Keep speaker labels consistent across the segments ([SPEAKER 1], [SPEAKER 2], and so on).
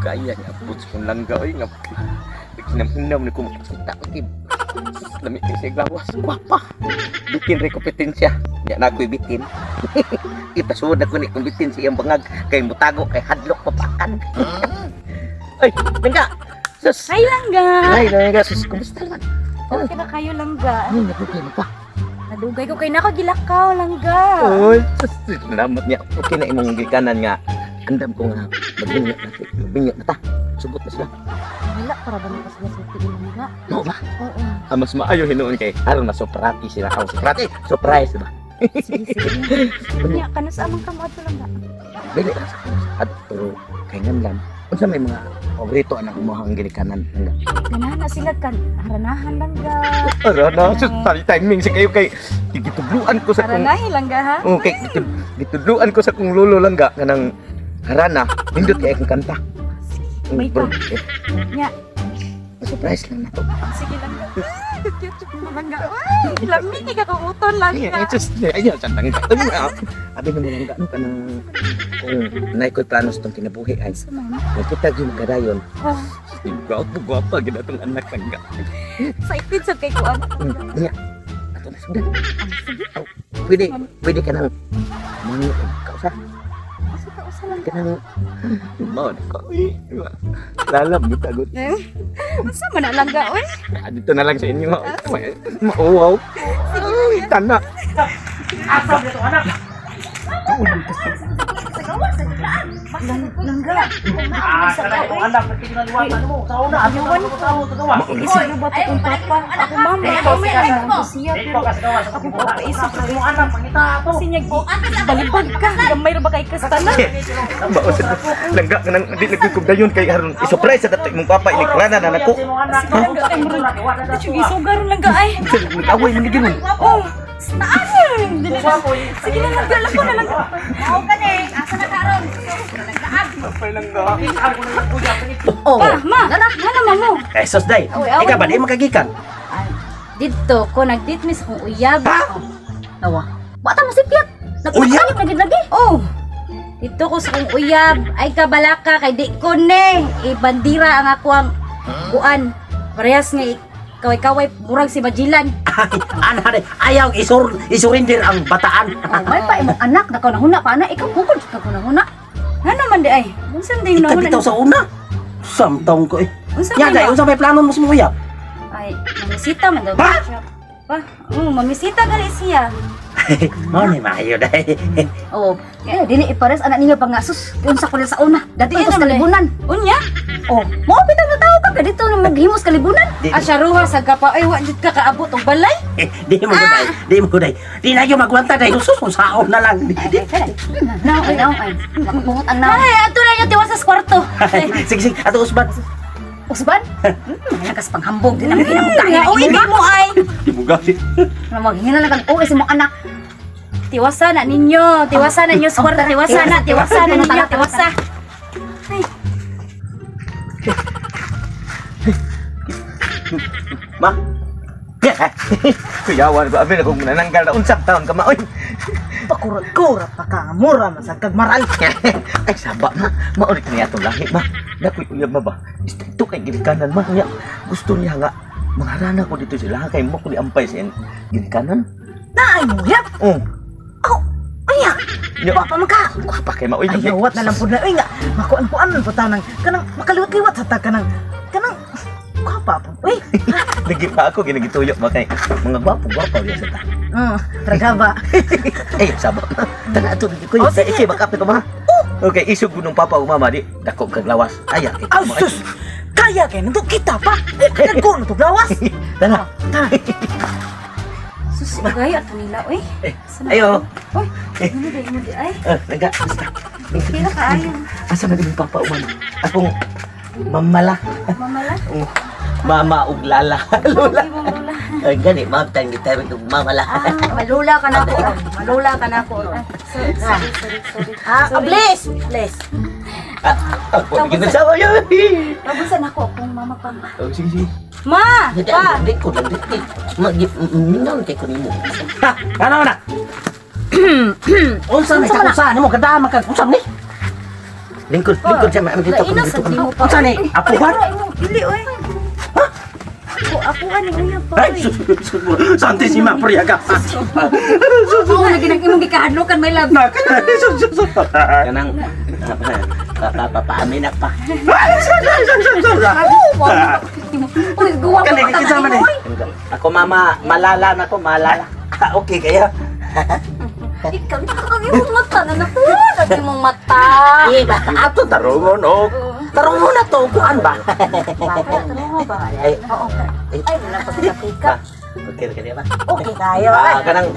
[SPEAKER 1] Dugaya nga abot sa kong langga oy nga. Naghinam-hinam ni ko makakita ko kay. Lami kay siya gawas. Gwapa. Bitin rin kompetensya. Nya na ako'y bitin. Ipasuod ako ni kung bitin sa iyang bangag kay mutago kay hadlok papakan. Ay, langga. Sus.
[SPEAKER 2] Hi, langga.
[SPEAKER 1] Ay, langga. Sus, kumusta naman?
[SPEAKER 2] Okay na kayo, langga.
[SPEAKER 1] Ay, nagugay mo pa.
[SPEAKER 2] Nadugay ko kay nako gilakaw, langga.
[SPEAKER 1] Oy, sus, salamat niya. Okay na imong gikanan nga. Andam ko nga magbinyo na magbinyo na ta. Subot na sila.
[SPEAKER 2] Wala para ba nako sila sulti langga?
[SPEAKER 1] No ba?
[SPEAKER 2] Oo.
[SPEAKER 1] Ah, mas maayo hinuon kay aron masuprati sila. Aw, suprati. Surprise ba?
[SPEAKER 2] Sige, sige. Nya kanus amang kamo adto, langga?
[SPEAKER 1] Dili lang sa kanus adto kay nganlan. Unsa may mga paborito anang imong ginikanan langga?
[SPEAKER 2] Ganahan na sila kan haranahan, langga.
[SPEAKER 1] Ara na, sus, timing sa kayo kay gitudluan ko sa kong
[SPEAKER 2] Haranahi, langga, ha?
[SPEAKER 1] Oh, kay gitudluan ko sa kong lolo langga kanang harana, nindot kay akong kanta.
[SPEAKER 2] May
[SPEAKER 1] Bro,
[SPEAKER 2] ka.
[SPEAKER 1] eh,
[SPEAKER 2] Nya.
[SPEAKER 1] surprise lang na to.
[SPEAKER 2] Sige, langga. Cute mo, langga. Ay, lami ni ka kuuton,
[SPEAKER 1] Ay,
[SPEAKER 2] langga.
[SPEAKER 1] ay, sus, ay, ay, langga. Ay, ah, abi mo langga no kanang kung naay ko'y plano sa tong kinabuhi ay
[SPEAKER 2] Sa man.
[SPEAKER 1] nakita gyud kadayon.
[SPEAKER 2] Oh,
[SPEAKER 1] Gwapo, gwapa gid atong anak langga.
[SPEAKER 2] excited sa kay kuan.
[SPEAKER 1] Nya. Ato na sundan.
[SPEAKER 2] Sige.
[SPEAKER 1] Aw, pwede, pwede ka nang mangi og kausa.
[SPEAKER 2] Asa ka usa, langga?
[SPEAKER 1] Kanang mao na ko. Uy, lalam gud tagot.
[SPEAKER 2] Eh, unsa man na, langga, oy?
[SPEAKER 1] Ah, dito na lang sa inyo. Mauwaw. Ay, tana.
[SPEAKER 3] Asa dito anak?
[SPEAKER 2] Langga.
[SPEAKER 3] Ah, kana ko anak nagkinaliwatan mo. Sa una, ato ko tao to gawa.
[SPEAKER 2] Sino ba to kong papa? Ako mama, ako mama siya
[SPEAKER 3] Dito
[SPEAKER 2] pero
[SPEAKER 3] ka sa gawa sa
[SPEAKER 2] ako
[SPEAKER 3] kong
[SPEAKER 2] pa isip
[SPEAKER 3] Sa imong anak pangita ato.
[SPEAKER 2] kasi niya balibag ka, gamay ra ba kay kastana?
[SPEAKER 1] Mao sa langga kanang di nagkukubdayon kay aron i-surprise sa dato imong papa iniklana na nako.
[SPEAKER 2] Sige, langga, kay murag. Ito yung isugar langga ay.
[SPEAKER 1] Nag-away man gid nun.
[SPEAKER 2] Oh, taan. Dili na. Sige na langga, lako na langga.
[SPEAKER 4] Mao ka ni, asa na karon?
[SPEAKER 5] Oh,
[SPEAKER 2] Pa, ma, nga naman mo.
[SPEAKER 3] Eh, sus day.
[SPEAKER 2] Aw, aw,
[SPEAKER 3] Ikaw ba di makagikan?
[SPEAKER 4] Ay, didto ko nagditmis akong uyab.
[SPEAKER 3] Ha?
[SPEAKER 4] Awa. Wa ta masipyat.
[SPEAKER 3] Uyab?
[SPEAKER 4] Nagpakayop na gid lagi. Oh. Didto ko sa akong uyab. Ay kabalaka kay di ko ni ibandira ang ako ang kuan. Parehas nga kaway-kaway murag si Magellan.
[SPEAKER 3] Ay, ana day. Ayaw isurrender ang bataan.
[SPEAKER 4] Oh, may pa imong anak nakaw nahuna pa ana ikaw bukod ka ko nahuna.
[SPEAKER 2] Ano man di ay? Unsa di
[SPEAKER 3] Ikaw
[SPEAKER 2] nahuna?
[SPEAKER 3] bitaw sa una. Samtong ko eh.
[SPEAKER 2] Unsa
[SPEAKER 3] Nya
[SPEAKER 2] man
[SPEAKER 3] day,
[SPEAKER 2] ba?
[SPEAKER 3] unsa may plano mo sa imong uyab?
[SPEAKER 4] Ay, mamisita man daw
[SPEAKER 3] Ha?
[SPEAKER 4] siya. Pa, oh, mamisita gali siya.
[SPEAKER 3] Mao ni maayo day.
[SPEAKER 4] Oh, eh, dili ipares anak ninyo pa nga sus, unsa ko sa una. Dati
[SPEAKER 2] Di
[SPEAKER 4] ko sa
[SPEAKER 2] naman, eh.
[SPEAKER 4] kalibunan.
[SPEAKER 2] Unya?
[SPEAKER 4] Oh, mao bitaw na tao ka ka dito na maghimos kalibunan.
[SPEAKER 3] Di,
[SPEAKER 2] Ah, siya ruha sa gapa ay wa jud ka kaabot og balay.
[SPEAKER 3] di mo day. Di mo day. Di na yung magwanta day. Sus, unsaon na lang. Di- di-
[SPEAKER 4] Naw, ay, naw, ay. Nakapungot ang naw.
[SPEAKER 2] Ay, ato na inyo tiwas sa kwarto.
[SPEAKER 3] Sige, sige. Ato usban.
[SPEAKER 4] Usban? Malakas panghambog. Di naman kinamugkain.
[SPEAKER 2] Nga uy di mo ay.
[SPEAKER 3] Di mo gasi.
[SPEAKER 4] Maghingin na lang kang uwi sa mong anak.
[SPEAKER 2] Tiwasa na ninyo, tiwasa na ninyo sa kwarto, tiwasa na, tiwasa na ninyo, tiwasa.
[SPEAKER 1] Ma. Kuyawan ko abi na kung manananggal na unsang taon ka ma oy.
[SPEAKER 5] Pakurat-kurat pa ka, mura man sa kagmaral.
[SPEAKER 1] Ay saba ma, mao ni atong lahi ma. Nakoy uyab ma ba. Istrikto kay ginikanan ma niya. Gusto niya nga mangarana ko dito sila kay mo ko ni ampay sa iyang ginikanan.
[SPEAKER 5] Naay mo, yap.
[SPEAKER 1] Oh,
[SPEAKER 5] Ako, unya.
[SPEAKER 1] Nya.
[SPEAKER 5] Gwapa man ka.
[SPEAKER 1] Gwapa kay ma oy.
[SPEAKER 5] Ay, yawat na lang po na. Uy nga, makuan-kuan man po tanang. Kanang, makaliwat-liwat sa ta, kanang, kanang, gwapa po. Uy,
[SPEAKER 1] Lagi pa ako ginagituyo ma kay mga gwapo gwapo gyud sa ta.
[SPEAKER 5] Tragaba.
[SPEAKER 1] Eh, saba ma. Tara ato lagi ko.
[SPEAKER 5] Oh, sige.
[SPEAKER 1] Ikay makapit ko ma. Okay, isog ko nung papa ug mama di dako kag lawas. Aya kay
[SPEAKER 5] Aw, sus! Kaya kay nito kita pa. Eh, nagko na to gawas.
[SPEAKER 1] Tara.
[SPEAKER 5] Tara.
[SPEAKER 2] Sus, gaya ato nila oy.
[SPEAKER 1] Eh,
[SPEAKER 2] Sana-
[SPEAKER 1] ayo.
[SPEAKER 2] Oy, ano di mo di ay?
[SPEAKER 1] Eh, naga, basta.
[SPEAKER 2] Pila kaayo.
[SPEAKER 1] Asa na din yung papa ug mama? Akong mamala.
[SPEAKER 2] Mamala.
[SPEAKER 1] Oh, mama ug lala. Lola.
[SPEAKER 2] Di mo lola.
[SPEAKER 1] Ay, gani, ma'am, tayong gitara ug mamala.
[SPEAKER 4] Malula ka na ako. Malula ka na ako.
[SPEAKER 2] Ah, sorry, sorry, sorry, sorry.
[SPEAKER 5] Ah,
[SPEAKER 2] Sorry.
[SPEAKER 5] bless. Bless.
[SPEAKER 1] Ah, ako, ginasawa yun.
[SPEAKER 2] Bagunsan ako akong mama pa.
[SPEAKER 1] Oh, sige, sige.
[SPEAKER 2] Ma!
[SPEAKER 1] Hindi,
[SPEAKER 2] Pa!
[SPEAKER 1] hindi ko lang, hindi. Mag, mingaw kay ko nimo.
[SPEAKER 3] Ha, ano na? Unsa may kausa nimo kada man kag usam ni? Lingkod, lingkod siya ma'am dito.
[SPEAKER 4] Lain na sa di mo pa.
[SPEAKER 3] Unsa ni? Apuhan?
[SPEAKER 2] Dili oy. Ako ako ani uyab pa.
[SPEAKER 3] Ay, sus, sus, Santi si Ma Priyaga.
[SPEAKER 4] Oo, lagi nang imong gikahadlokan my love.
[SPEAKER 3] Nak, sus, sus, sus.
[SPEAKER 1] Kanang papaamin na pa.
[SPEAKER 3] Ay, sus, sus, sus, sus.
[SPEAKER 4] Uy, guwa
[SPEAKER 3] Kani,
[SPEAKER 4] pa
[SPEAKER 3] kinsa man eh?
[SPEAKER 1] Ako mama, malala na ko, malala.
[SPEAKER 3] Ah, okay kaya.
[SPEAKER 4] Ikaw, ang imong mata na na po. Ang imong mata.
[SPEAKER 3] Eh, baka ato tarungon og. Tarungon na to kuan ba?
[SPEAKER 4] Baka, tanong ba?
[SPEAKER 1] Ay,
[SPEAKER 4] Oo. Ay, wala pa sa ka.
[SPEAKER 1] okay ka ba?
[SPEAKER 5] Okay kayo.
[SPEAKER 1] Ah, kanang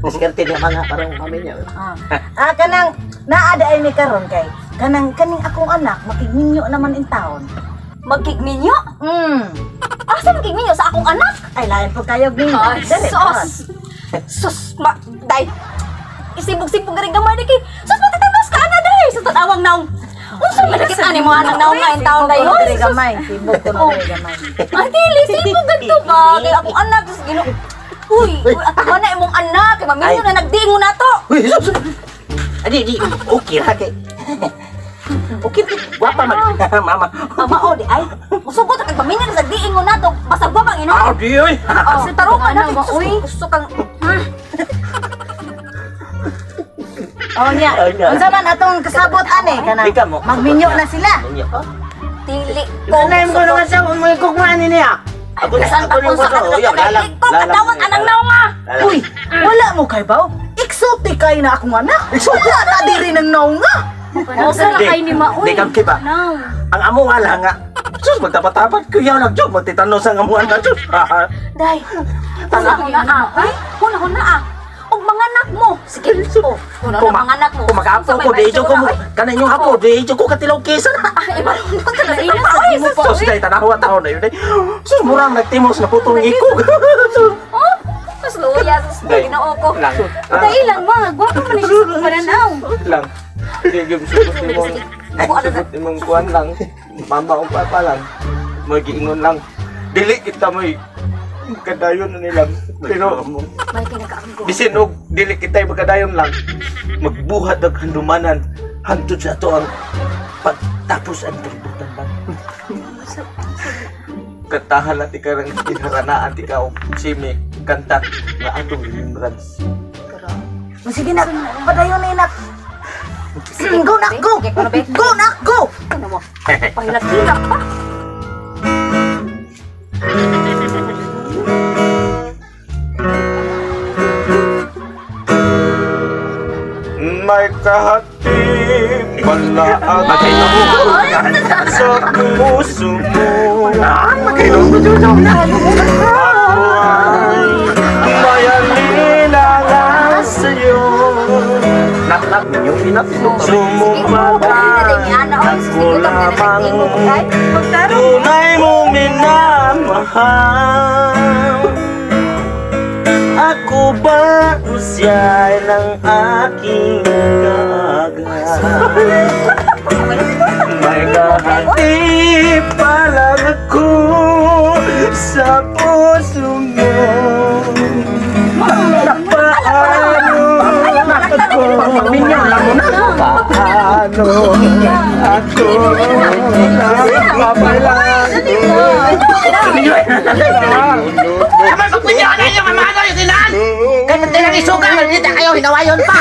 [SPEAKER 1] diskarte niya mga parang mami niya.
[SPEAKER 5] Ah, kanang naa da ay mi karon kay kanang kaning akong anak makigminyo naman in taon.
[SPEAKER 4] Magkigminyo? Asa magkigminyo sa akong anak?
[SPEAKER 5] Ay lain po kayo minyo.
[SPEAKER 4] Ay,
[SPEAKER 5] Dali,
[SPEAKER 4] sus! Sus, ma, day! Isibog-sibog rin gamay na kay. Sus, matitanos ka na, day! Sa tatawang naong. Unsa man nakita ni mo anang naong nga in taon
[SPEAKER 5] Tibok
[SPEAKER 4] dayon?
[SPEAKER 5] ko diri gamay, tibok ko diri gamay.
[SPEAKER 4] Ay, dili, sibog ganito ba? Kay akong anak, sus, gino. Uy, uy, ato ba na imong anak? Kay maminyo na nagdiingo na to.
[SPEAKER 3] Uy, sus. Adi, di, okay ra kay. Okay, guwapa man. Mama.
[SPEAKER 4] Mama, oh, di ay. Musugot kag paminyo na nagdiingo na to. Basta guwapa ang ino.
[SPEAKER 3] Ah, di oy.
[SPEAKER 4] Oh, tarong anak,
[SPEAKER 2] Ano ba,
[SPEAKER 4] sus,
[SPEAKER 2] uy?
[SPEAKER 4] gusto kang ha?
[SPEAKER 5] Oh nya.
[SPEAKER 1] Oh, nya.
[SPEAKER 5] Unsa man atong kasabot ani kanang
[SPEAKER 1] Di ka mo.
[SPEAKER 5] magminyo na sila.
[SPEAKER 1] Minyo.
[SPEAKER 4] Dili ko.
[SPEAKER 3] Kanay mo nga siya mo kugmaan niya.
[SPEAKER 1] Ako na,
[SPEAKER 4] Saan
[SPEAKER 1] ako na
[SPEAKER 4] ako sa
[SPEAKER 1] ko. Uy, lalang.
[SPEAKER 4] Ko katawag anang naong ah.
[SPEAKER 5] Uy, wala mo kay baw. Exotic kay na akong anak. Wala na diri nang naunga.
[SPEAKER 2] Unsa na kay ni Maoy?
[SPEAKER 3] Di kam kiba.
[SPEAKER 2] No.
[SPEAKER 3] Ang amo nga lang nga. Sus, magtapat-tapat kuya lang jud magtitanos ang amo nga jud.
[SPEAKER 4] Day. Huna na ah. Ay, huna huna ah. Og mga anak mo. Sige. Oh, huna na mga anak mo.
[SPEAKER 3] Kung makaapo ko, di jud ko mo. Kanay yung apo, di jud ko katilaw kesa na.
[SPEAKER 4] Ay, marunong ka na sa
[SPEAKER 2] Lain na sa di mo pa.
[SPEAKER 3] Sus, day tanawa taon na yun. Day. Sus, murang nagtimos na putong ikog. Sus.
[SPEAKER 4] Oh, mas luya sus
[SPEAKER 1] Day.
[SPEAKER 4] Ginoo ko.
[SPEAKER 1] Lang.
[SPEAKER 2] Dai lang ma, gwapa man ni siya sa pananaw.
[SPEAKER 1] Lang. Sige, sugot imong sugot imong kuan lang. Mama o papa lang. Magiingon lang. Dili kita mo'y kadayon na nilang. Pero
[SPEAKER 4] May kinakaanggo.
[SPEAKER 1] bisin og dili kita magkadayon lang. Magbuhat og handumanan hangtod sa ato ang pagtapos ang kalibutan lang. Kantahan natin ka ng ginharanaan ti ka og simi kanta nga atong remembrance.
[SPEAKER 5] Sige na, padayon na inak. Go na, go! Go na, go!
[SPEAKER 4] Ano mo? Pahilak-hilak pa.
[SPEAKER 1] May kahati pala ako sa puso mo.
[SPEAKER 3] Ah, magkainom ko jud.
[SPEAKER 1] Ako ay mayalilangan sa'yo.
[SPEAKER 3] Nak-nak ninyo inatlo.
[SPEAKER 1] Sumumata ako lamang tunay mong minamahal. Ako ba siya'y ng aking kaagad? May kahati pa lang ako sa puso mo. Paano ako?
[SPEAKER 3] Minyo lang mo na.
[SPEAKER 1] Paano ako napapailan?
[SPEAKER 3] Aman magpinyo na yung mamano yung sinan. Kay man tinang isuga, malita kayo hinawayon pa.